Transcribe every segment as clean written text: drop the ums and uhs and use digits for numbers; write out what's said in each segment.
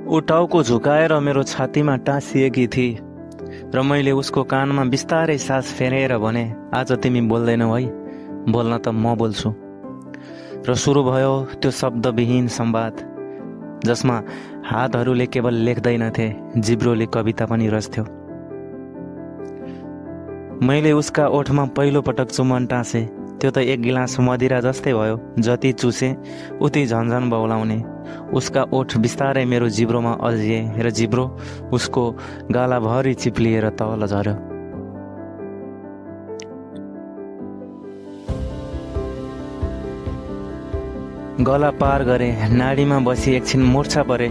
ऊ टाउको झुकाएर मेरो छातीमा टाँसिएकी थिए र मैले उसको कानमा बिस्तारै सास फेरेर भने, आज तिमी बोल्दैनौ है, बोल्न त म बोल्छु। र सुरु भयो त्यो शब्दविहीन संवाद, जसमा हातहरूले केवल लेख्दैनथे, जिब्रोले कविता पनि रच्थ्यो। मैले उसका ओठमा पहिलो पटक चुम्बन टाँसे। त्यो त एक गिलास मदिरा जस्तै भयो, जति चुसे उति झन्झन बौलाउने। उसका ओठ बिस्तारै मेरो जिब्रोमा अल्झिए र जिब्रो उसको गालाभरि चिप्लिएर तल झर्यो। गला पार गरे, नाडीमा बसी एकछिन मूर्छा परे।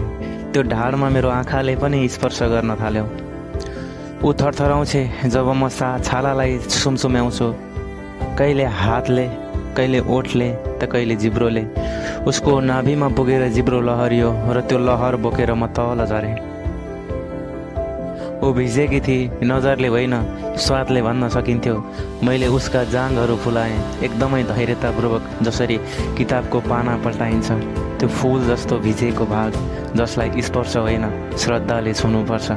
त्यो ढाडमा मेरो आँखाले पनि स्पर्श गर्न थाल्यो। ऊ थरथराउँछे जब म छालालाई सुमसुम्याउँछु, कहिले हातले, कहिले ओठले त कहिले जिब्रोले। उसको नाभिमा पुगेर जिब्रो लहरियो र त्यो लहर बोकेर म तल झरेँ। ऊ भिजेकी थिए, नजरले होइन स्वादले भन्न सकिन्थ्यो। मैले उसका जाँघहरू फुलाएँ, एकदमै धैर्यतापूर्वक, जसरी किताबको पाना पल्टाइन्छ। त्यो फुल जस्तो भिजेको भाग, जसलाई स्पर्श होइन श्रद्धाले छुनुपर्छ।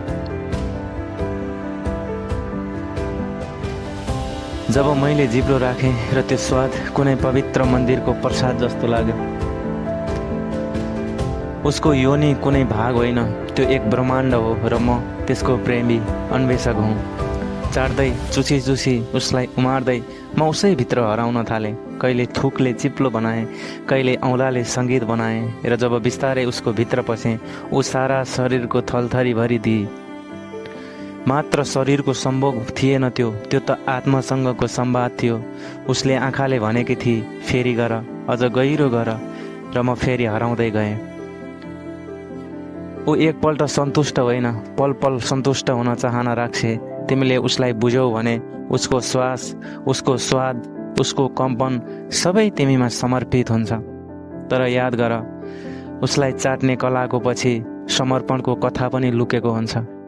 जब मैले जिब्रो राखेँ र त्यो स्वाद कुनै पवित्र मन्दिरको प्रसाद जस्तो लाग्यो। उसको योनि कुनै भाग होइन, त्यो एक ब्रह्माण्ड हो र म त्यसको प्रेमी अन्वेषक हुँ। चाट्दै चुसी चुसी उसलाई उमार्दै म उसै भित्र हराउन थालेँ। कहिले थुकले चिप्लो बनाएँ, कहिले औँलाले सङ्गीत बनाएँ र जब बिस्तारै उसको भित्र पसेँ, ऊ सारा शरीरको थलथरी भरिदिए। मात्र शरीरको सम्भोग थिएन, त्यो त आत्मासँगको संवाद थियो। उसले आँखाले भनेकी थिए, फेरि गर, अझ गहिरो गर, र म फेरि हराउँदै गएँ। ऊ एकपल्ट सन्तुष्ट होइन, पल पल सन्तुष्ट हुन चाहना राख्छे। तिमीले उसलाई बुझ्यौ भने उसको श्वास, उसको स्वाद, उसको कम्पन सबै तिमीमा समर्पित हुन्छ। तर याद गर, उसलाई चाट्ने कलाको पछि समर्पणको कथा पनि लुकेको हुन्छ।